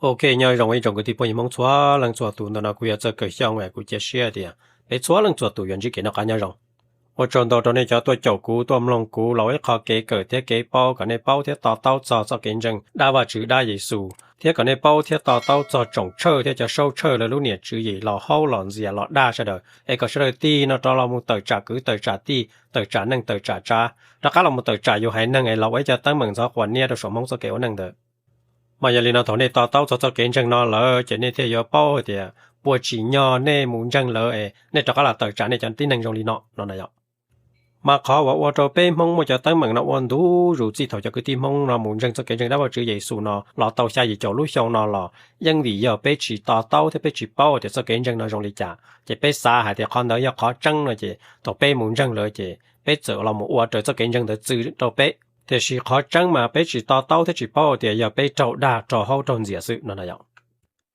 Ok, nyob zoo ib tsoom kwv tij phooj ywg Hmoob txhua leej txhua tus, ntawm no kuv yog Txawj Kaw Xyooj, kuv cia siab tias peb txhua leej txhua tus yuav ntsib kev noj qab nyob zoo. Ua tsaug ntau rau nej cov tuaj caum kuv tuaj mloog kuv los ua ib qho kev kawm thiab kev paub kom nej paub thiab to taub txog txoj kev ntseeg dab Vajtswv dab Yexus, thiab kom nej paub thiab to taub txog tsoom tshawj thiab cov saub tshawj lawv lub niam tswv yim los haub los ntxias los dag sawv daws es kom sawv daws tig no rov los mus tawm tsam kwv tawm tsam tij tawm tsam neej tawm tsam tsav, rov qab los mus tawm tsam yus haiv neeg es los ua ib co teeb meem ntxhov quas niab rau saum Hmoob txoj kev ua neej ntawd. Mas yog li no thaum nej to taub txog txoj kev ntseeg no lawm ces nej thiaj yuav paub hais tias puas tsim nyog nej mus ntseeg lawm es nej rov qab los tawm tsam nej cov tib neeg zoo li no no na yom. Mas qhov uas ua rau peb Hmoob muaj cov teeb meem no ua ntu zus txij thaum cov kwv tij Hmoob no mus ntseeg txoj kev ntseeg dab Vajtswv Yexus no los tau xya yim caum lub xyoo no los yeej vim yog peb tsis to taub thiab peb tsis paub tias txoj kev ntseeg no zoo li cas, ces peb xav hais tias qhov ntawd yog qhov tseeb no ces thaum peb mus ntseeg lawm ces peb txawm los mus ua raws txoj kev ntseeg ntawd txwv rau peb. Tiam sis qhov tseeb mas peb tsis to taub thiab tsis paub tias yog peb raug dag raug haub raug ntxias xwb no na yom.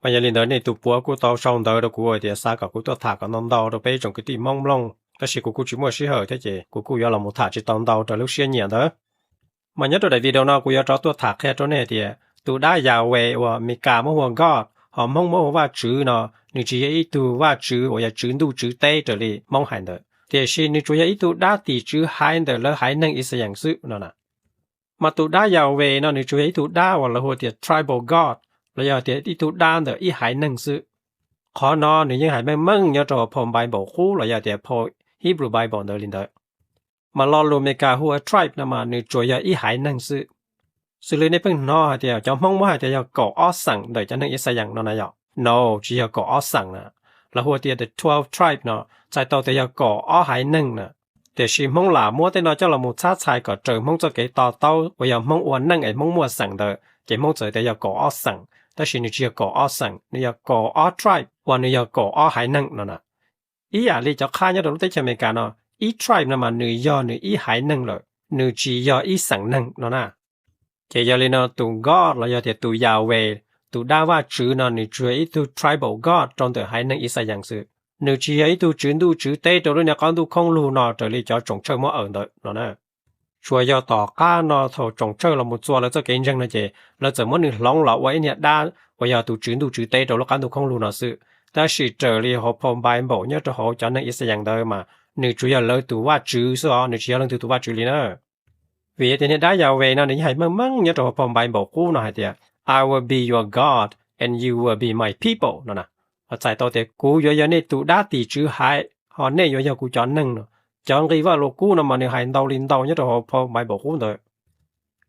Mas yog li ntawd nej tus puav kuj tau sau ntawv rau kuv hais tias xav kom kuv tuaj tham kom ntau ntau rau peb tsoom kwv tij Hmoob mloog, tab sis kuv kuj tsis muaj sij hawm thiab ces kuv kuj yuav los mus tham tsis tau ntau raws lub siab nyiam ntawd. Mas nyob rau daim video no kuv yuav rov tuaj tham qhia rau nej tias tus dab Yahweh uas Mes Kas muab hu ua God ho Hmoob muab hu ua Vajtswv no, nws tsis yog ib tug Vajtswv uas yog tswv ntuj tswv teb raws li Hmoob hais ntawd, tiam sis nws tsuas yog ib tug dab tim tswv haiv ntawm lawv haiv neeg Yixalayees xwb no na. Mas tus dab Yahweh no nws tsuas yog ib tug dab uas lawv hu tias tribal god, los yog tias ib tug dab ntawm ib haiv neeg xwb. Qhov no nws yeej hais meej meej nyob rau phau Bible qub los yog tias phau Hebrew Bible ntawd li ntawd. Mas lo lus Mes Kas hu ua tribe no mas nws tsuas yog ib haiv neeg xwb. Xws li nej pheej hnov hais tias cov Hmoob muab hais tias yog kaum ob xeem ntawm cov neeg Yixalayees no na yom? No, tsis yog kaum ob xeem na. Lawv hu tias the twelve tribe no, txhais tau tias yog kaum ob haiv neeg na. Tiam sis Hmoob lam muab tej no coj los mus txhab txhais kom raws Hmoob txoj kev to taub uas yog Hmoob ua neej es Hmoob muaj xeem ntawd ces Hmoob txawm tias yog kaum ob xeem, tab sis nws tsis yog kaum ob xeem, nws yog kaum ob tribe uas nws yog kaum ob haiv neeg no na. Ib yam li cov qhab nyob rau lub teb chaws Amelikas no, ib tribe no mas nws yog nws ib haiv neeg lawm, nws tsis yog ib xeem neeg no na. Ces yog li no tus God los yog tias tus Yahweh, tus dab Vajtswv no nws tsuas yog ib tug tribal god rau ntawm haiv neeg Yixalayees xwb. Nws tsis yog ib tug tswv ntuj tswv teb rau lub niag qab ntuj khoob lug no raws li cov tsoom tshawj muab awm ntawd no na. Tsuas yog tom qab no thaum tsoom tshawj los mus txua lawv txoj kev ntseeg no ces lawv txawm muab nws hloov los ua ib niag dab uas yog tus tswv ntuj tswv teb rau lub qab ntuj khoob lug no xwb. Tab sis raws li hauv phau Bible nyob rau hauv cov neeg Yixalayees ntawd mas nws tsuas yog lawv tus vaj tswv xwb os, nws tsis yog leej twg tus vaj tswv li na. Vim tias niag dab Yahweh no nws yeej hais meej meej nyob rau hauv phau Bible qub no hais tias, I will be your God and you will be my people no na. Txhais tau tias kuv yuav yog nej tus dab tim tswv haiv, ho nej yuav yog kuv cov neeg no. Cov nqi Vajluskub no mas nws hais ntau li ntau nyob rau hauv phau Bible qub ntawd.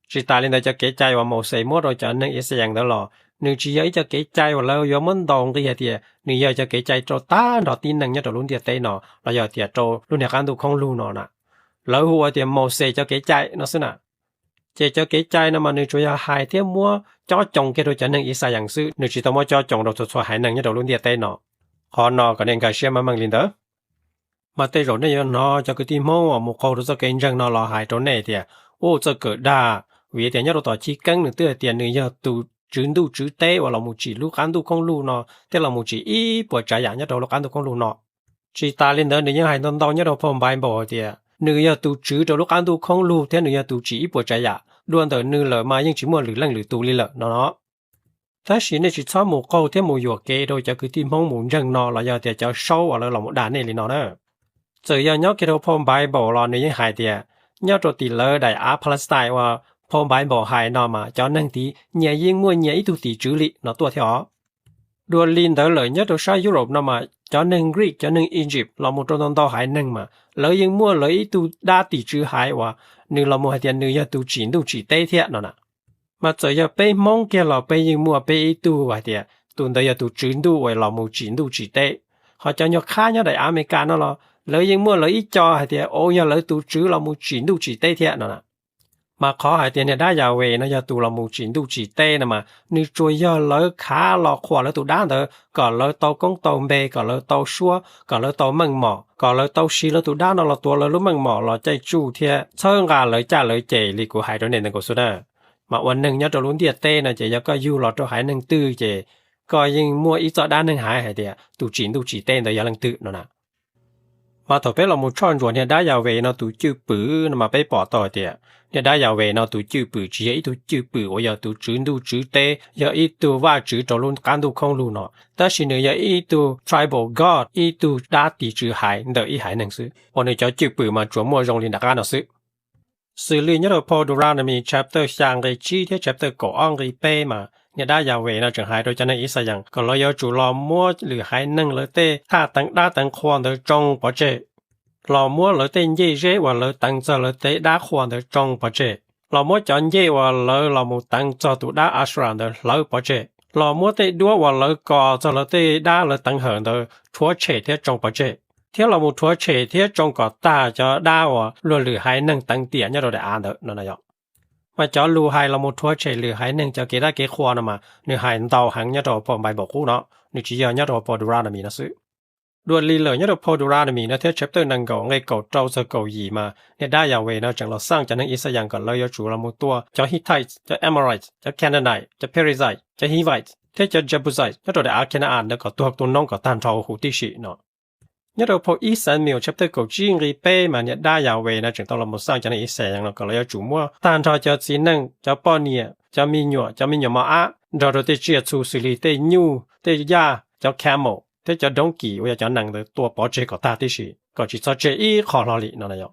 Tsis tas li ntawd cov kev cai uas Mauxes muab rau cov neeg Yixalayees ntawd los nws tsis yog ib co kev cai uas lawv yuav muab ntaus nqi hais tias nws yog cov kev cai rau tag nrho tib neeg nyob rau lub ntiaj teb no los yog tias rau lub niag qab ntuj khoob lug no na. Lawv hu ua tias Mauxes cov kev cai no xwb na. Ces cov kev cai no mas nws tsuas yog hais thiab muab cob coo kiag rau cov neeg Yixalayees xwb, nws tsis tau muab cob coo rau txhua txhua haiv neeg nyob rau lub ntiaj teb no. Qhov no kom nej nkag siab meej meej li ntawd. Mas tej zaum nej yuav hnov cov kwv tij Hmoob uas mus qaug rau txoj kev ntseeg no los hais rau nej tias, ua txoj kawm dag, vim tias nyob rau tom chiv keeb nws twb hais tias nws yog tus tswv ntuj tswv teb uas los mus tsim lub qab ntuj khoob lug no thiab los mus tsim ib puas tsav yam nyob rau lub qab ntuj khoob lug no. Tsis tas li ntawd nws yeej hais ntau ntau nyob rau phau Bible hais tias nws yog tus tswv rau lub qab ntuj khoob lug thiab nws yog tus tsim ib puas tsav yam, dua ntawm nws lawm mas yeej tsis muaj lwm leej lwm tus li lawm no no. Tab sis nej tsis txhob mus qaug thiab mus yuam kev rau cov kwv tij Hmoob mus ntseeg no los yog tias cov saub uas lawv los mus dag nej li no na. Txawm yog nyob kiag rau phau Bible los nws yeej hais tias nyob rau tim lawv daim av Palestine uas phau Bible hais no mas cov neeg tid nyias yeej muaj nyias ib tug tim tswv li no tuaj thiab os. Dua li ntawd lawm nyob rau sab Europe no mas cov neeg Greek, cov neeg Egypt los mus rau ntau ntau haiv neeg mas lawv yeej muaj lawv ib tug dab tim tswv haiv uas nws los mus hais tias nws yog tus tsim ntuj tsim teb thiab no na. Mas txawm yog peb Hmoob kiag los peb yeej muaj peb ib tug hais tias tus ntawd yog tus tswv ntuj uas los mus tsim ntuj tsim teb. Ho cov nyuag qhab nyob daim Amelikas no los lawv yeej muaj lawv ib co hais tias, o, yog lawv tus tswv los mus tsim ntuj tsim teb thiab no na. Mas qhov hais tias niag dab Yahweh no yog tus los mus tsim ntuj tsim teb no mas nws tsuas yog lawv khav los qhuas lawv tus dab ntawd kom lawv tau koob tau npe, kom lawv tau suab, kom lawv tau meej mom, kom lawv tau siv lawv tus dab no los tuav lawv lub meej mom los caij tsuj thiab txhawb nqa lawv caj lawv ces li kuv hais rau nej ntawd nkaus xwb na. Mas ua neeg nyob rau lub ntiaj teb no ces yog koj yug los rau haiv neeg twg ces koj yeej muaj ib txoj dab neeg haiv hais tias tus tsim ntuj tsim teb ntawd yog leej twg no na. Mas thaum peb los mus tshoj ntsuas niag dab Yahweh no tus cwj pwm no mas peb pom tau hais tias niag dab Yahweh no tus cwj pwm tsis yog ib tug cwj pwm uas yog tus tswv ntuj tswv teb, yog ib tug vaj tswv rau lub qab ntuj khoob lug no, tab sis nws yog ib tug tribal god, ib tug dab tiv tswv haiv ntawm ib haiv neeg xwb, uas nws cov cwj pwm mas tsuas muaj zoo li nram qab no xwb. Xws li nyob rau phau Deuteronomy chapter xya nqe tsib thiab chapter kaum ob nqe peb mas niag dab Yahweh no tseem hais rau cov neeg Yixalayees kom lawv yuav tsum los muab lwm haiv neeg lawv tej thaj teev dab teev qhua ntawd tsoo pov tseg, los muab lawv tej ncej zeb uas lawv teev txog lawv tej dab qhua ntawd tsoo pov tseg, los muab cov ncej uas lawv los mus teev txog tus dab Asherah ntawd hlawv pov tseg, los muab tej duab uas lawv kos txog lawv tej dab lawv teev hawm ntawd rhuav tshem thiab tsoo pov tseg, thiab los mus rhuav tshem thiab tsoo kom tag cov dab uas luag lwm haiv neeg teev tiam nyob rau daim av ntawd no na yom. Mas cov lus hais los mus rhuav tshem lwm haiv neeg cov kev dab kev qhua no mas nws hais ntau heev nyob rau phau Npaiv Npaum Qub no, nws tsis yog nyob rau phau Deuteronomy no xwb. Dua li lawm nyob rau phau Deuteronomy no thiab chapter nees nkaum nqe kaum rau txog kaum yim mas niag dab Yahweh no tseem los xaj cov neeg Yixalayees kom lawv yuav tsum los mus tua cov Hittite, cov Amorite, cov Canaanite, cov Perizzite, cov Hivite thiab cov Jebusite nyob rau daim av Canaan ntawd kom tuag tu noob kom tag nrho huv tib si no. Nyob rau phau ib Xamuel chapter kaum tsib nqe peb mas niag dab Yahweh no tseem tau los mus xaj cov neeg Yixalayees no kom lawv yuav tsum muab tag nrho cov txiv neej, cov poj niam, cov me nyuam, cov me nyuam mos ab nrog rau tej tsiaj txhu xws li tej nyuj, tej yaj, cov camel thiab cov donkey uas yog cov nees ntawd tua pov tseg kom tag tib si, kom tsis txhob tseg ib qho hlo li no na yom.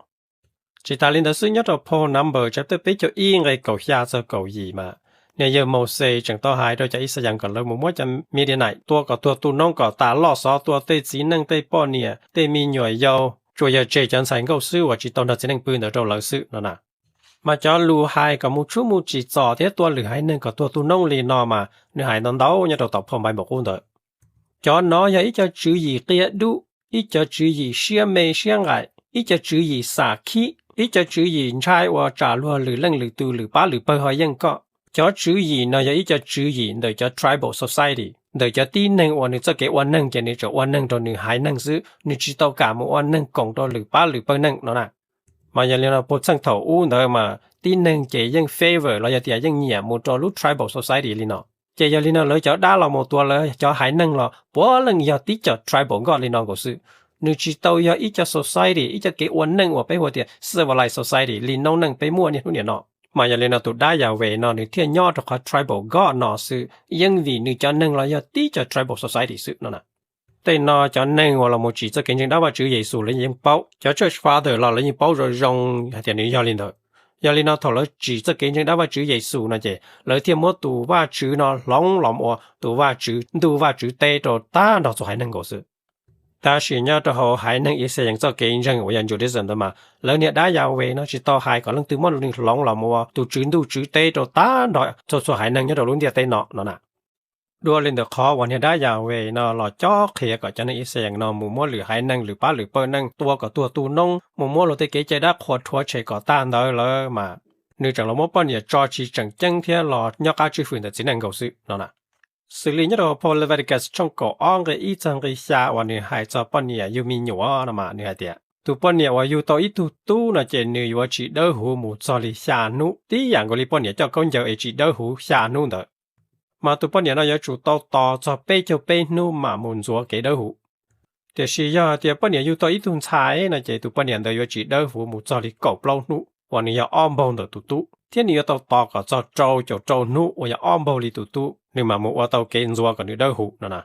Tsis tas li ntawd xwb, nyob rau phau Number chapter peb caug ib nqe kaum xya txog kaum yim mas niag yawg Mauxes tseem tau hais rau cov Yixalayees kom lawv mus muab cov Midianite tua kom tuag tu noob kom tas, loj xov tua tej txiv neej tej poj niam tej me nyuam yaus, tsuas yog tseg cov ntxhais nkauj xwb uas tsis tau nrog txiv neej pw ntawd rau lawv xwb no na. Mas cov lus hais kom mus tshub mus tsim txom thiab tua lwm haiv neeg kom tuag tu noob li no mas nws hais ntau ntau nyob rau tom phau Npaiv Npaum Qub ntawd. Cov no yog ib co tswv yim qia dub, ib co tswv yim siab me siab nqaim, ib co tswv yim xam khib, ib co tswv yim ntshai uas tsam luag lwm leej lwm tus lwm pab lwm pawg ho yeej koj. Cov tswv yim no yog ib co tswv yim ntawm cov tribal society, ntawm cov tib neeg uas nws txoj kev ua neeg ces nws tseem ua neeg rau nws haiv neeg xwb, nws tsis tau kam mus ua neeg koom rau lwm pab lwm pawg neeg no na. Mas yog li no puag txheej thaum ub ntawd mas tib neeg ces yeej favor los yog tias yeej nyiam mus rau lub tribal society li no. Ces yog li no lawv cov dab los mus tua lawv cov haiv neeg los puav leej yog tib co tribal god li no nkaus xwb. Nws tsis tau yog ib co society, ib co kev ua neej uas peb hu tias civilized society li noob neej peb muaj niaj hnub niam no. Mas yog li no tus dab Yahweh no nws thiaj nyob rau qhov tribal god no xwb, yeej vim nws cov neeg los yog tib co tribal society xwb no na. Tej no cov neeg uas los mus tsim txoj kev ntseeg dab Vajtswv Yexus lawv yeej paub, cov church father los lawv yeej paub zoo zoo hais tias nws yog li ntawd. Yog li no thaum lawv tsim txoj kev ntseeg dab Vajtswv Yexus no ces lawv thiaj muab tus Vajtswv no hloov los ua tus Vajtswv ntuj Vajtswv teb rau tag nrho txhua haiv neeg nkaus xwb. Tab sis nyob rau hauv haiv neeg Yixalayees txoj kev ntseeg uas yog Judaism ntawd mas lawv niag dab Yahweh no tsis tau hais kom leej twg muab nws hloov los mus ua tus tswv ntuj tswv teb rau tag nrho txhua txhua haiv neeg nyob rau lub ntiaj teb no no na. Dua li ntawm qhov uas niag dab Yahweh no los cob qhia kom cov neeg Yixalayees no mus muab lwm haiv neeg lwm pab lwm pawg neeg tua kom tuag tu noob, mus muab luag tej kev cai dab qhuas rhuav tshem kom tag ntawd lawm mas nws tseem los muab poj niam tso tsis tseem ceeb thiab los nyob qab tswj hwm ntawm txiv neej nkaus xwb no na. Xws li nyob rau phau Leviticus tshooj kaum ob nqe ib txog nqe xya uas nws hais txog poj niam yug me nyuam no mas nws hais tias tus poj niam uas yug tau ib tug tub no ces nws yuav tsis dawb huv mus txog li xya hnub, tib yam nkaus li poj niam coj kaub ncaws es tsis dawb huv xya hnub ntawd. Mas tus poj niam no yuav tsum tau tos txog peb caug peb hnub mam mus ntxuav kev dawb huv. Tiam sis yog hais tias poj niam yug tau ib tug ntxhais no ces tus poj niam ntawd yuav tsis dawb huv mus txog li kaum plaub hnub uas nws yog ob npaug ntawm tus tub, thiab nws yuav tau tos kom txog rau caum rau hnub uas yog ob npaug li tus tub nws mam mus ua tau kev ntxuav kom nws dawb huv no na.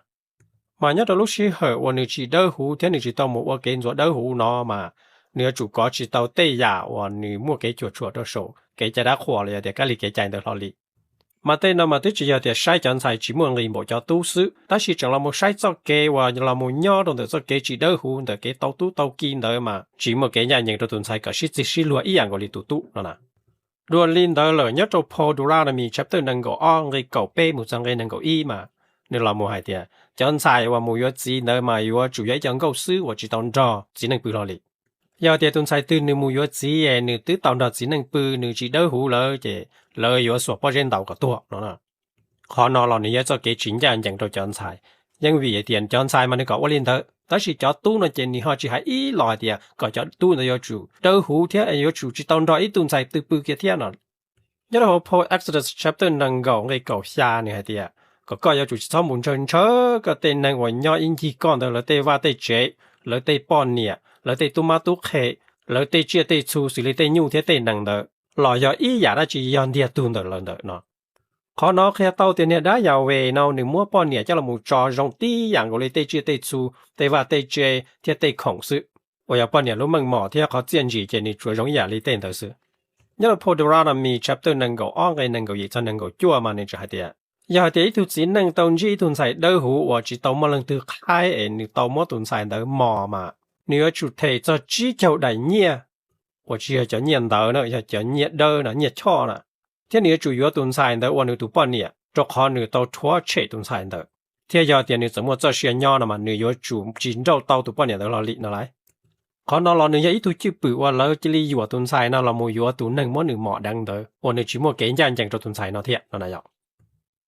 Mas nyob rau lub sij hawm uas nws tsis dawb huv thiab nws tsis tau mus ua kev ntxuav dawb huv no mas nws yuav tsum kov tsis tau tej yam uas nws muaj kev cuam tshuam rau saum kev cai dab qhuas los yog tias kab li kev cai ntawd hlo li. Mas tej no mas twb tsis yog tias saib cov ntxhais tsis muaj nqis npaum cov tub xwb, tab sis tseem los mus saib txoj kev uas los mus nyob rau ntawm txoj kev tsis dawb huv ntawm kev tau tub tau ki ntawd mas tsis muaj kev ncaj ncees rau tus ntxhais kom sib txig sib luag ib yam nkaus li tus tub no na. Dua li ntawd lawm nyob rau phau Deuteronomy chapter nees nkaum ob nqe kaum peb mus txog nqe nees nkaum ib mas nws los mus hais tias cov ntxhais uas mus yuav txiv ntawd mas yuav tsum yog ib co nkauj xwb uas tsis tau nrog txiv neej pw hlo li. Yog tias tus ntxhais twg nws mus yuav txiv es nws twb tau nrog txiv neej pw nws tsis dawb huv lawm ces lawv yuav xuas pob zeb ntaus kom tuag no. Qhov no los nws yog txoj kev tsis ncaj ncees rau cov ntxhais. Yeej vim hais tias cov ntxhais mas nws kom ua li ntawd, tab sis cov tub no ces nws ho tsis hais ib los hais tias kom cov tub ntawd yuav tsum dawb huv thiab yuav tsum tsis tau nrog ib tug ntxhais twg pw kiag thiab no. Nyob rau hauv phau Exodus chapter nees nkaum nqe kaum xya nws hais tias kom koj yuav tsum tsis txhob mus ntshaw ntshaw koj tej neeg uas nyob ib ncig koj ntawd lawv tej vaj tej tsev, lawv tej poj niam, lawv tej tub mab tub qhe, lawv tej tsiaj tej txhu xws li tej nyuj thiab tej nees ntawd los yog ib yam dab tsi yog ntiag tug ntawm lawv ntawm no. Qhov no qhia tau tias niag dab Yas Ves no nws muab poj niam coj los mus tso zoo tib yam nkaus li tej tsiaj tej txhu, tej vaj tej tse thiab tej khoom xwb, uas yog poj niam lub meej mom thiab qhov txiaj ntsim ces nws tsuas zoo ib yam li tej ntawd xwb. Nyob rau phau Deuteronomy chapter nees nkaum ob nqe nees nkaum yim txog nees nkaum cuaj mas nws tseem hais tias, yog hais tias ib tug txiv neej tau ntsib ib tug ntxhais dawb huv uas tsis tau muaj leej twg qhaib es nws tau muab tus ntxhais ntawd mos mas nws yuav tsum them txog tsib caug daim nyiaj, uas tsis yog cov nyiaj ntawv na, yog cov nyiaj dawb no, nyiaj choj na, thiab nws yuav tsum yuav tus ntxhais ntawd ua nws tus poj niam rau qhov nws tau rhuav tshem tus ntxhais ntawd, thiab yog tias nws txawm muaj txoj sia nyob no mas nws yuav tsum tsis nrauj tau tus poj niam ntawd hlo li no lauj. Qhov no los nws yog ib tug cwj pwm uas lawv cia li yuam tus ntxhais no los mus yuav tus neeg muab nws mom deev ntawd uas nws tsis muaj kev ncaj ncees rau tus ntxhais no thiab no na yom.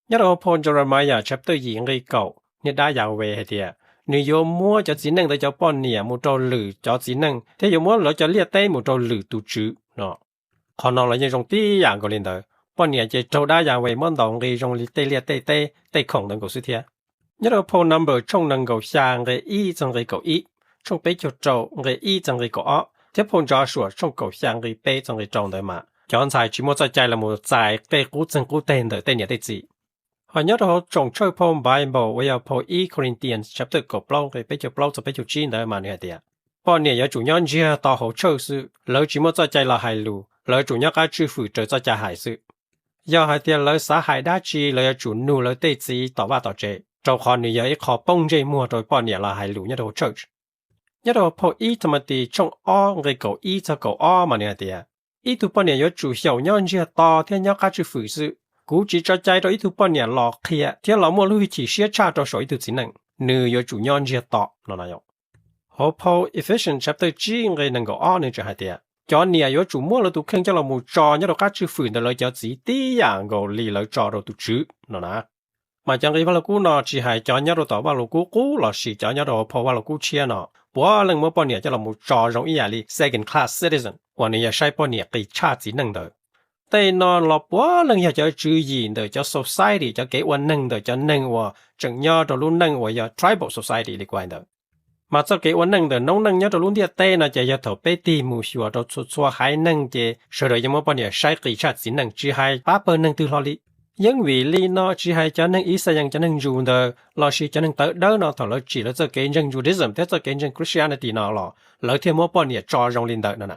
Nyob rau hauv phau Jeremiah chapter yim nqe kaum, niag dab Yas Ves hais tias nws yuav muab cov txiv neej ntawd cov poj niam mus rau lwm cov txiv neej thiab yuav muab lawv cov liaj teb mus rau lwm tus tswv no. Qhov no los yeej zoo tib yam nkaus li ntawd, poj niam ces raug dab Yas Ves muab ntaus nqi zoo li tej liaj tej teb tej khoom ntawd nkaus xwb thiab. Nyob rau phau Numbers tshooj nees nkaum xya nqe ib txog nqe kaum ib, tshooj peb caug rau nqe ib txog nqe kaum ob, thiab phau Joshua tshooj kaum xya nqe peb txog nqe rau ntawd mas cov ntxhais tsis muaj txoj cai los mus txais tej qub txeeg qub teg ntawm tej niam tej txiv. Ho nyob rau hauv tsoom tshawj phau Bible uas yog phau ib Corinthians chapter kaum plaub nqe peb caug plaub txog peb caug tsib ntawd mas nws hais tias, poj niam yuav tsum nyob ntsiag to hauv church xwb, lawv tsis muaj txoj cai los hais lus, lawv tsum nyob qab tswj fwm raws txoj cai hais xwb. Yog hais tias lawv xav hais dab tsi lawv yuav tsum nug lawv tej txiv tom vaj tom tsev, rau qhov nws yog ib qho poob ntsej muag rau poj niam los hais lus nyob rau hauv church. Nyob rau phau ib Timothy tshooj ob nqe kaum ib txog kaum ob mas nws hais tias, ib tug poj niam yuav tsum xyaum nyob ntsiag to thiab nyob qab tswj fwm xwb. Kuv tsis tso cai rau ib tug poj niam los qhia thiab los muaj lub hwj chim siab tshaj rau saum ib tug txiv neej, nws yuav tsum nyob ntsiag to no na yom. Hauv phau Ephesians chapter tsib nqe nees nkaum ob nws tseem hais tias, cov niam yuav tsum muab lawv tus kheej coj los mus tso nyob rau qab tswj fwm ntawm lawv cov txiv tib yam nkaus li lawv tso rau tus tswv no na. Mas cov nqe Vaj Lug Kub no tsis hais cov nyob rau tom Vaj Lug Kub qub lossis cov nyob rau hauv phau Vaj Lug Kub tshiab no, puav leej muab poj niam coj los mus tso zoo ib yam li second class citizen uas nws yog saib poj niam qis tshaj txiv neej ntawd. Tej no los puav leej yog cov tswv yim ntawm cov society, cov kev ua neeg ntawm cov neeg uas tseem nyob rau lub neej uas yog tribal society li kuv hais ntawd. Mas txoj kev ua neej ntawm noob neej nyob rau lub ntiaj teb no ces yog thaum peb tig mus xyuas rau txhua txhua haiv neeg ces sawv daws yeej muab poj niam saib qis tshaj txiv neej tsis hais pab pawg neeg twg hlo li. Yeej vim li no tsis hais cov neeg Ixayees cov neeg Ntsuj ntawd lossis cov neeg tawv dawb no thaum lawv tsim lawv txoj kev ntseeg Judaism thiab txoj kev ntseeg Christianity no los lawv thiaj muab poj niam tso zoo li ntawd no na.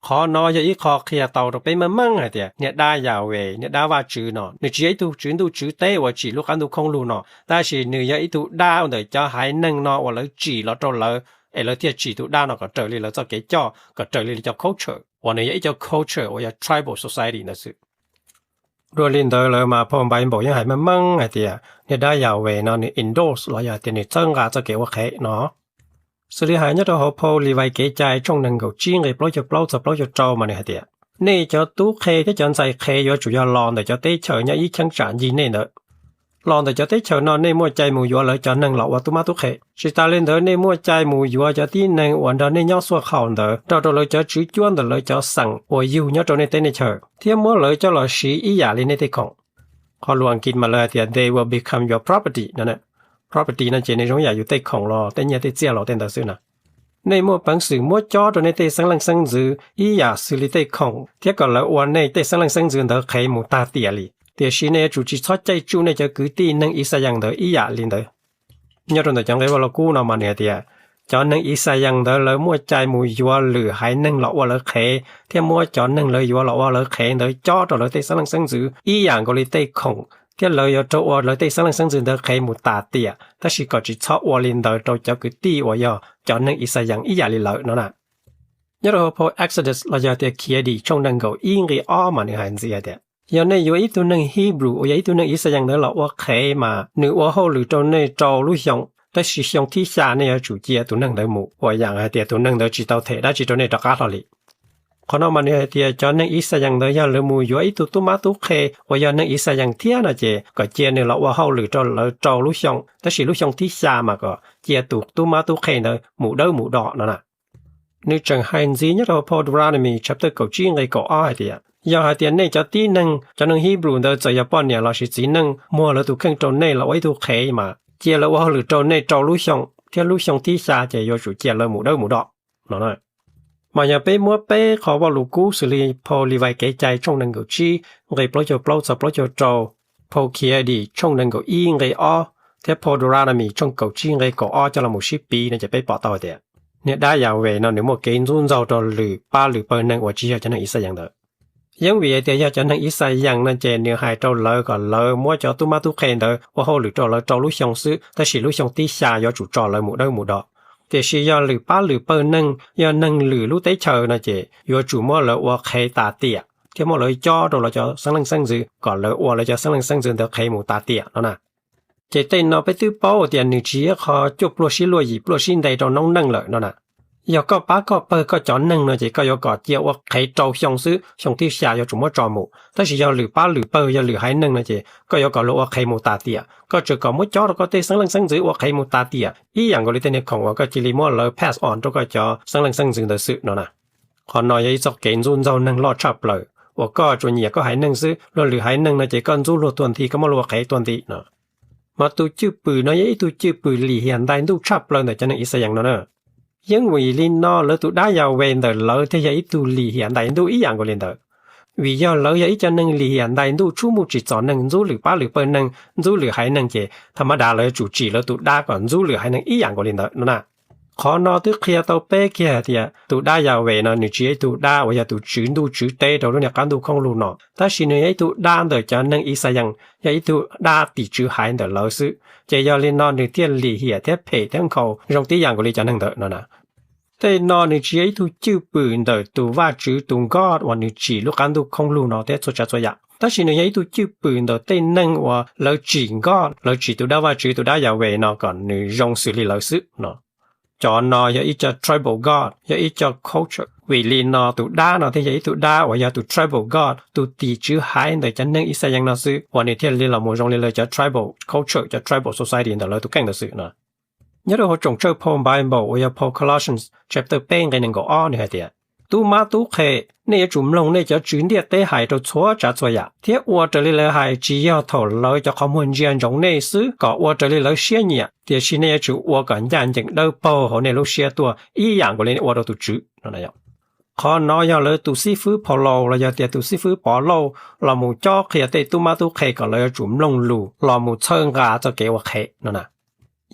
Qhov no yog ib qho qhia tau rau peb meej meej hais tias niag dab Yahweh, niag dab Vajtswv no nws tsis yog ib tug tswv ntuj tswv teb uas tsim lub qab ntuj khoob lug no, tab sis nws yog ib tug dab ntawm cov haiv neeg no uas lawv tsim los rau lawv, es lawv thiaj tsim tus dab no kom raws li lawv txoj kev coj, kom raws li cov culture uas nws yog ib co culture uas yog tribal society ntawd xwb. Dua li ntawd lawm mas phau Npaiv Npaum yeej hais meej meej hais tias niag dab Yahweh no nws endorse los yog tias nws txhawb nqa txoj kev ua qhev no. Xws li hais nyob rau hauv phau Livais Kev Cai tshooj nees nkaum tsib nqe plaub caug plaub txog plaub caug rau mas nws hais tias, nej cov tub qhe thiab cov ntxhais qhev yuav tsum yog los ntawm cov teb chaws nyob ib cheeb tsam ncig nej ntawd. Los ntawm cov teb chaws no nej muaj cai mus yuav lawv cov neeg los ua tub mab tub qhe. Tsis tas li ntawd nej muaj cai mus yuav cov tib neeg uas nrog nej nyob xuaj khaum ntawd nrog rau lawv cov tswv cuab ntawm lawv cov xeem uas yug nyob rau nej teb nej chaws, thiab muab lawv coj los siv ib yam li nej tej khoom. Qhov lus Askiv mas lawv hais tias they will become your property no. Property no ces nws zoo ib yam yus tej khoom los tej nyiaj tej txiaj los tej ntawd xwb na. Nej muaj peev xwm muab cob rau nej tej xeeb leej xeeb ntxwv ib yam xws li tej khoom thiab kom lawv ua nej tej xeeb leej xeeb ntxwv ntawd qhev mus tag tiam li. Tiam sis nej yuav tsum tsis txhob caij tsuj nej cov kwv tij neeg Ixayees ntawd ib yam li ntawd. Nyob rau ntawm cov nqe Vaj Lug Kub no mas nws hais tias, cov neeg Ixayees ntawd lawv muaj cai mus yuav lwm haiv neeg los ua lawv qhev thiab muab cov neeg lawv yuav los ua lawv qhev ntawd cob rau lawv tej xeeb leej xeeb ntxwv ib yam nkaus li tej khoom, thiab lawv yuav raug ua lawv tej xeeb leej xeeb ntxwv ntawd qhev mus tas tiam, tab sis kom tsis txhob ua li ntawd rau cov kwv tij uas yog cov neeg Ixayees ib yam li lawv no na. Nyob rau hauv phau Exodus los yog tias Khiav Dim tshooj nees nkaum ib nqe ob mas nws hais ntxiv hais tias, yog nej yuav ib tug neeg Hebrew uas yog ib tug neeg Ixayees ntawd los ua qhev mas nws ua hauj lwm rau nej rau lub xyoo, tab sis xyoo thib xya nej yuav tsum cia tus neeg ntawd mus, uas yam hais tias tus neeg ntawd tsis tau them dab tsi rau nej rov qab hlo li. Qhov no mas nws hais tias cov neeg Ixayees ntawd yog lawv mus yuav ib tug tub mab tub qhe uas yog neeg Ixayees thiab no ces kom cia nws los ua hauj lwm rau lawv rau lub xyoo, tab sis lub xyoo thib xya mas kom cia tus tub mab tub qhe ntawd mus dawb mus do no na. Nws tseem hais ntxiv nyob rau phau Deuteronomy chapter kaum tsib nqe kaum ob hais tias, yog hais tias nej cov tib neeg, cov neeg Hebrew ntawd txawm yog poj niam lossis txiv neej muag lawv tus kheej rau nej los ua ib tug qhev mas cia lawv ua hauj lwm rau nej rau lub xyoo, thiab lub xyoo thib xya ces yuav tsum cia lawv mus dawb mus do. no na. Mas yog peb muab peb qhov Vajluskub xws li phau Livais Kev Cai tshooj nees nkaum tsib nqe plaub caug plaub txog plaub caug rau, phau Khiav Dim tshooj nees nkaum ib nqe ob, thiab phau Deuteronomy tshooj kaum tsib nqe kaum ob coj los mus sib piv no ces peb pom tau hais tias niag dab Yas Ves no nws muaj kev ntxub ntxaug rau lwm pab lwm pawg neeg uas tsis yog cov neeg Ixayees ntawd. Yeeb vim hais tias yog cov neeg Ixayees no ces nws hais rau lawv kom lawv muab cov tub mab tub qhe ntawd ua hauj lwm rau lawv rau lub xyoo xwb, tab sis lub xyoo tib xya yuav tsum tso lawv mus dawb mus do. Tiam sis yog lwm pab lwm pawg neeg, yog neeg lwm lub teb chaws no ces yuav tsum muab lawv ua qhev tas tiam thiab muab lawv cob rau lawv cov xeeb leej xeeb ntxwv kom lawv ua lawv cov xeeb leej xeeb ntxwv ntawd qhev mus tas tiam no na. Ces tej no peb twb paub tias nws tsis yog qhov cuaj pluag sib luaj yim pluag sib nte rau noob neej lawm no na. Yog koj pab koj pawg koj cov neeg no ces koj yuav kom cia ua qhev rau xyoo xwb, xyoo thib xya yuav tsum muab tso mus. Tab sis yog lwm pab lwm pawg, yog lwm haiv neeg no ces koj yuav kom luag ua qhev mus tas tiam, koj tsuas kom muab cob rau koj tej xeeb leej xeeb ntxwv ua qhev mus tas tiam ib yam nkaus li tej niag khoom uas koj cia li muab lawv pass on rau koj cov xeeb leej xeeb ntxwv ntawd xwb no na. Qhov no yog ib txoj kev ntxub ntxaug neeg loj tshaj plaws uas koj tsuas nyiam koj haiv neeg xwb, luag lwm haiv neeg no ces koj ntxub luag tuag nthi, koj muab luag ua qhev tuag nthi no. Mas tus cwj pwm no yog ib tug cwj pwm lim hiam ntais ntuj tshaj plaws ntawm cov neeg Ixayees no na. Yeeb vim li no lawv tus dab Yas Ves ntawm lawv thiaj yog ib tug lim hiam ntais ntuj ib yam nkaus li ntawd. Vim yog lawv yog ib co neeg lim hiam ntais ntuj tshub muj tsim txom neeg, ntxub lwm pab lwm pawg neeg, ntxub lwm haiv neeg ces tha mab dav lawv yuav tsum tsim lawv tus dab kom ntxub lwm haiv neeg ib yam nkaus li ntawd no na. Qhov no twb qhia tau peb kiag hais tias tus dab Yas Ves no nws tsis yog ib tug dab uas yog tus tswv ntuj tswv teb rau lub niag qab ntuj khoob lug no, tab sis nws yog ib tug dab ntawm cov neeg Ixayees, yog ib tug dab tim tswv haiv ntawm lawv xwb. Ces yog li no nws thiaj lim hiam thiab phem thiab nkhaus zoo tib yam nkaus li cov neeg ntawd no na. Tej no nws tsis yog ib tug cwj pwm ntawm tus Vajtswv tus God uas nws tsim lub qab ntuj khoob lug no thiab txhua tsav txhua yam, tab sis nws yog ib tug cwj pwm ntawm tej neeg uas lawv tsim God, lawv tsim tus dab Vajtswv, tus dab Yas Ves no kom nws zoo xws li lawv xwb no. Cov no yog ib co tribal god, yog ib co culture. Vim li no tus dab no thiaj yog ib tug dab uas yog tus tribal god, tus tim tswv haiv ntawm cov neeg Ixayees no xwb uas nws thiaj li los mus zoo li lawv cov tribal culture, cov tribal society ntawm lawv tus kheej ntawd xwb no. Nyob rau hauv tsoom tsawj phau Bible uas yog phau Colossians chapter peb nqe nees nkaum ob nws hais tias, tub mab tub qhe, nej yuav tsum mloog nej cov tswv ntiaj teb hais rau txhua tsav txhua yam, thiab ua raws li lawv hais, tsis yog thaum lawv cov qhov muag ntsia ntsoov nej xwb kom ua raws li lawv siab nyiam, tiam sis nej yuav tsum ua kom ncaj ncees dawb paug hauv nej lub siab tuaj ib yam nkaus li nej ua rau tus tswv no. Qhov no yog lawv tus xib fwb Phau Laus los yog tias tus xib fwb Pov Lauj los mus cob qhia tej tub mab tub qhe kom lawv yuav tsum mloog lus los mus txhawb nqa txoj kev ua qhev no na.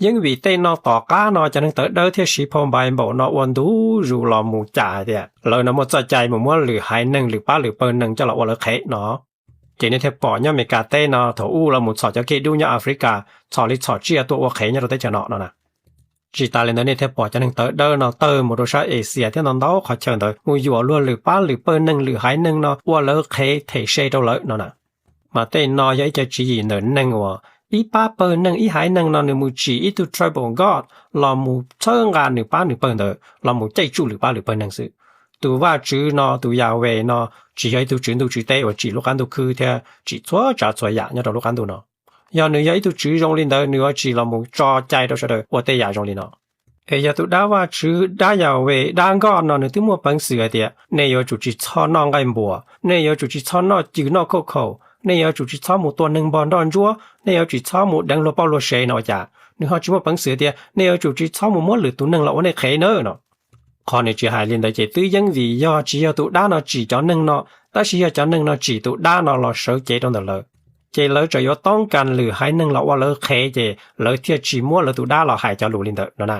Yeeb vim tej no tom qab no cov neeg tawv dawb thiaj siv phau Bible no ua ntu zus los mus cam hais tias lawv no muaj txoj cai mus muab lwm haiv neeg lwm pab lwm pawg neeg coj los ua lawv qhev no. Ces nej thiaj pom nyob Amelikas teb no thaum ub los mus txhom cov kej dub nyob Africa, txhom li txhom tsiaj tuaj ua qhev nyob rau teb chaws no no na. Tsis tas li ntawd nej thiaj pom cov neeg tawv dawb no tawg mus rau sab Asia thiab ntau ntau qhov chaw ntawd mus yuam luag lwm pab lwm pawg neeg lwm haiv neeg no ua lawv qhev them se rau lawv no na. Mas tej no yog ib co tswv yim ntawm neeg uas ib pab pawg neeg ib haiv neeg no nws mus tsim ib tug tribal god los mus txhawb nqa nws pab nws pawg ntawd los mus caij tsuj lwm pab lwm pawg neeg xwb. Tus Vajtswv no, tus Yahweh no, tsis yog ib tug tswv ntuj tswv teb uas tsim lub qab ntuj khwb thiab tsim txhua tsav txhua yam nyob rau lub qab ntuj no. Yog nws yog ib tug tswv zoo li ntawd nws yuav tsis los mus tso cai rau sawv daws ua tej yam zoo li no. Es yog tus dab Vajtswv, dab Yahweh, dab nkoj no nws twb muaj peev xwm hais tias nej yuav tsum tsis txhob noj nqaij npuas, nej yuav tsum tsis txhob noj cws noj khauj khaum, nej yuav tsum tsis txhob mus tua neeg npog nroj ntsuab, nej yuav tsum tsis txhob mus deev luag poj luag sev no ua cas nws ho tsis muaj peev xwm tias nej yuav tsum tsis txhob mus muab lwm tus neeg los ua nej qhev nawb no. Qhov nws tsis hais li ntawd ces twb yeeb vim yog tsis yog tus dab no tsim cov neeg no, tab sis yog cov neeg no tsim tus dab no los sawv cev rau ntawm lawv, ces lawv tseem yuav toob kas lwm haiv neeg los ua lawv qhev ces lawv thiaj tsis muab lawv tus dab los hais cov lus li ntawd no na.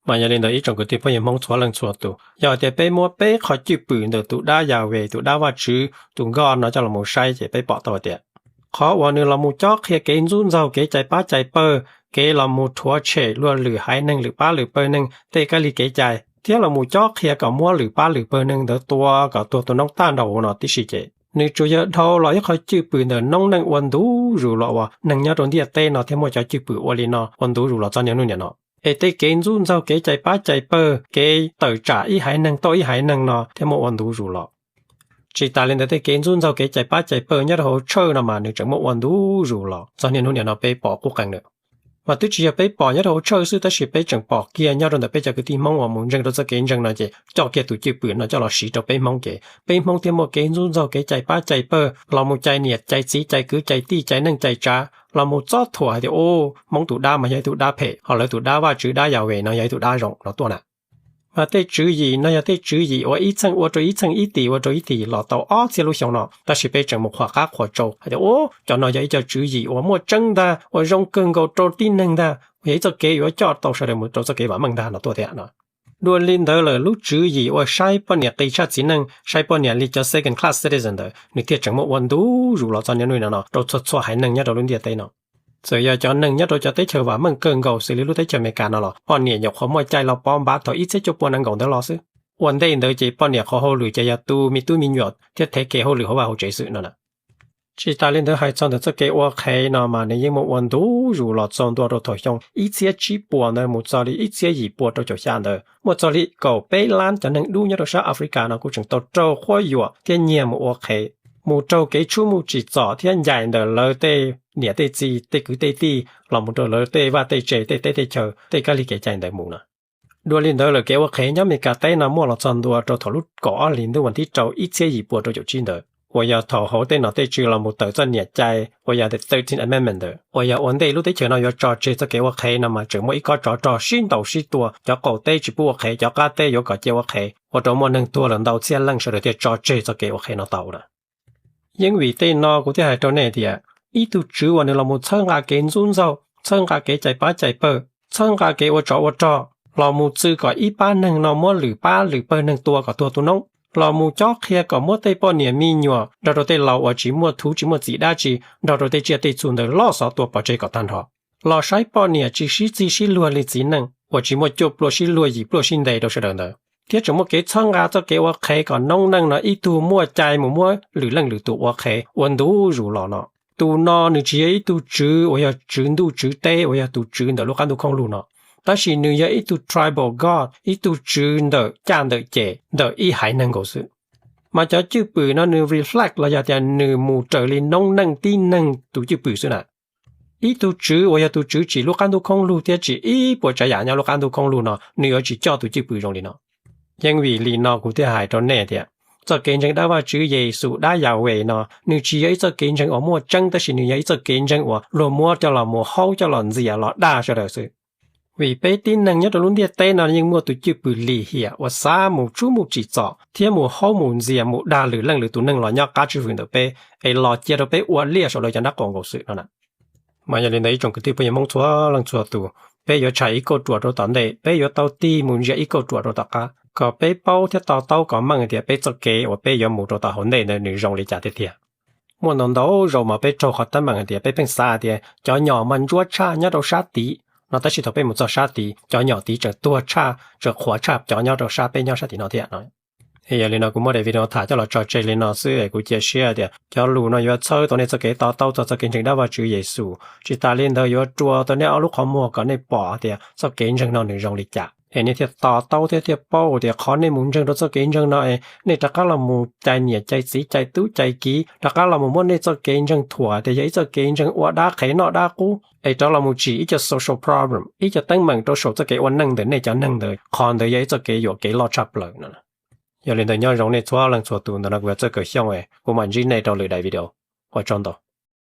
Mas yog li ntawd ib tsoom kwv tij phooj ywg Hmoob txhua leej txhua tus, yog tias peb muab peb qhov cwj pwm ntawm tus dab Yahweh, tus dab Vajtswv, tus nkoj no coj los mus saib ces peb pom tau tias qhov uas nws los mus cob qhia kev ntxub ntxaug kev cais pab cais pawg, kev los mus rhuav tshem luag lwm haiv neeg lwm pab lwm pawg neeg tej kab li kev cai, thiab los mus cob qhia kom muab lwm pab lwm pawg neeg ntawd tua kom tuag tua noob tag nrho huv no tib si ces nws tsuas yog dhau los ib qho cwj pwm ntawm noob neej ua ntu zus los uas neeg nyob rau ntiaj teb no thiaj muaj cov cwj pwm ua li no ua ntu zus los txog niaj hnub niam no. Es tej kev ntxub ntxaug kev cais pab cais pawg, kev tawm tsam ib haiv neeg tau ib haiv neeg no thiaj muaj ua ntu zus los. Tsis tas li ntawd tej kev ntxub ntxaug kev cais pab cais pawg nyob rau hauv tshawj no mas nws tseem muaj ua ntu zus los txog niaj hnub niam no peb pom qub qees lawm. Mas twb tsis yog peb pom nyob rau hauv tshawj xwb tab sis peb tseem pom kiag nyob rau ntawm peb cov kwv tij Hmoob uas mus ntseeg rau txoj kev ntseeg no ces coj kiag tus cwj pwm no coj los siv rau peb Hmoob ces peb Hmoob thiaj muaj kev ntxub ntxaug kev cais pab cais pawg los mus cais niam cais txiv cais kwv cais tij cais neej cais tsav los mus txob thuam hais tias u, Hmoob tus dab mas yog ib tug dab phem ho lawv tus dab Vajtswv dab Yahweh no yog ib tug dab zoo no tuaj na. Mas tej tswv yim no yog tej tswv yim uas ib txheej ua rau ib txheej, ib tim ua rau ib tim los tau ob txhiab lub xyoo no, tab sis peb tseem mus qhuas qab qhuas tsau hais tias, u, cov no yog ib co tswv yim uas muaj tseeb ntag, uas zoo kawg nkaus rau tib neeg ntag, uas yog ib txoj kev yuav coj tau sawv daws mus rau txoj kev vam meej ntag no tuaj thiab no. Dua li ntawd lawm, lub tswv yim uas saib poj niam qis tshaj txiv neej, saib poj niam li cov second class citizen ntawd, nws thiaj tseem muaj ua ntu zus los txog niaj hnub no no rau txhua txhua haiv neeg nyob rau lub ntiaj teb no. Txawm yog cov neeg nyob rau cov teb chaws vam meej kawg nkaus xws li lub teb chaws Amelikas no los poj niam nyuam qhuav muaj cai los pov npav thaum ib txhiab cuaj pua nees nkaum ntawd los xwb. Ua ntej ntawd ces poj niam qhov hauj lwm ces yog tu me tub me nyuam thiab thev kev hauj lwm hauv vaj hauv tsev xwb no. Tsis tas li ntawd, hais txog ntawm txoj kev ua qhev no mas nws yeej muaj ua ntu zus los txog ntua rau thaum xyoo ib txhiab tsib puas ntawd mus txog li ib txhiab yim puas rau caum xya ntawd, muaj txog li kaum peb lab cov neeg dub nyob rau sab Africa no kuj tseem tau raug quab yuam thiab nyiag mus ua qhev, mus raug kev tshub mus tsim txom thiab ncaim ntawm lawv tej niam tej txiv, tej kwv tej tij los mus rau lawv tej vaj tej tse, tej teb tej chaw, tej kab li kev cai ntawd mus no. Dua li ntawd lawm, kev ua qhev nyob Amelikas teb no muaj los txog ntua rau thaum lub kaum ob hlis ntuj vas thib rau ib txhiab yim puas rau caum tsib ntawd, uas yog thaum hauv tej nom tej tswv los mus tawm txoj niam cai uas yog the thirteenth Amendment ntawd, uas yog ua ntej lub teb chaws no yuav tso tseg txoj kev ua qhev no mas tseem muaj ib kob tsov rog sib ntaus sib tua, cov qaum teb tsis pub ua qhev, cov qab teb yuav kom cia ua qhev, ua rau muaj neeg tuag lawm ntau txhiab leej sawv daws thiaj tso tseg txoj kev ua qhev no tau lawm. Yeej vim tej no kuv thiaj hais rau nej tias, ib tug tswv uas nws los mus txhawb nqa kev ntxub ntxaug, txhawb nqa kev cais pab cais pawg, txhawb nqa kev ua tsov ua rog, los mus txwv kom ib pab neeg no muab lwm pab lwm pawg neeg tua kom tuag tu noob, los mus cob qhia kom muab tej poj niam me nyuam nrog rau tej laus uas tsis muaj txuj tsis muaj txim dab tsi nrog rau tej tsiaj tej txhu ntawd loj xov tua pov tseg kom tag nrho, los saib poj niam tsis sib txig sib luag li txiv neej uas tsis muaj cuaj pluaj sib luag yim pluaj sib ntes rau sawv daws ntawd, thiab tseem muaj kev txhawb nqa txoj kev ua qhev kom noob neej no ib tug muaj cai mus muab lwm leej lwm tus ua qhev ua ntu zus los no. Tus no nws tsis yog ib tug tswv uas yog tswv ntuj tswv teb uas yog tus tswv ntawm lub qab ntuj khoob lug no, tab sis nws yog ib tug tribal god, ib tug tswv ntawm caj ntawm ces ntawm ib haiv neeg nkaus xwb. Mas cov cwj pwm no nws reflect los yog tias nws mus raws li noob neej tib neeg tus cwj pwm xwb na. Ib tug tswv uas yog tus tswv tsim lub qab ntuj khoob lug thiab tsim ib puas tsav yam nyob lub qab ntuj khoob lug no nws yuav tsis coj tus cwj pwm zoo li no. Yeej vim li no kuv thiaj hais rau nej tias, txoj kev ntseeg dab Vajtswv Yexus dab Yahweh no nws tsis yog ib txoj kev ntseeg uas muaj tseeb, tab sis nws yog ib txoj kev ntseeg uas luag muab coj los mus haub coj los ntxias los dag sawv daws xwb. Vim peb tib neeg nyob rau lub ntiaj teb no yeej muaj tus cwj pwm lim hiam uas xav mus tshub mus tsim txom thiab mus haub mus ntxias mus dag lwm leej lwm tus neeg los nyob qab tswj hwm ntawm peb, es los cia rau peb ua liaj saum lawv cov nraub qaum nkaus xwb no na. Mas yog li ntawd ib tsoom kwv tij phooj ywg Hmoob txhua leej txhua tus, peb yuav tshaj ib kauj ruam rau tom ntej, peb yuav tau tig mus ntsia ib kauj ruam rau tom qab kom peb paub thiab to taub kom meej tias peb txoj kev uas peb yuav mus rau tom hauv ntej ntawd nws zoo li cas tiag tiag. Muaj ntau ntau zaus mas peb raug qhov teeb meem hais tias peb pheej xav hais tias cov nyom mas ntsuab tshaj nyob rau sab tid no, tab sis thaum peb mus txog sab tid, cov nyom tid tseem tuag tshaj, tseem qhuav tshaj cov nyob rau sab peb nyob sab tim no thiab no. Yog li no kuv muab daim video no tham coj los tso tseg li no xwb es kuv cia siab tias cov lus no yuav txhawb tau nej txoj kev to taub txog txoj kev ntseeg dab Vajtswv Yexus. Tsis tas li ntawd yuav rua tau nej ob lub qhov muag kom nej pom tias txoj kev ntseeg no nws zoo li cas, es nej thiaj to taub thiab thiaj paub tias qhov nej mus ntseeg rau txoj kev ntseeg no es nej rov qab los mus cais niam cais txiv cais tub cais kiv, rov qab los mus muab nej txoj kev ntseeg thuam tias yog ib txoj kev ntseeg ua dab qhev noj dab qub, es rov los mus tsim ib co social problem, ib co teeb meem rau saum txoj kev ua neej ntawm nej cov neeg ntawd, qhov ntawd yog ib txoj kev yuam kev loj tshaj plaws no. Yog li ntawd nyob zoo nej txhua leej txhua tus, ntawm no kuv yog Txawj Kaws Xyooj, kuv mam ntsib nej rau lwm daim video. Ua tsaug ntau.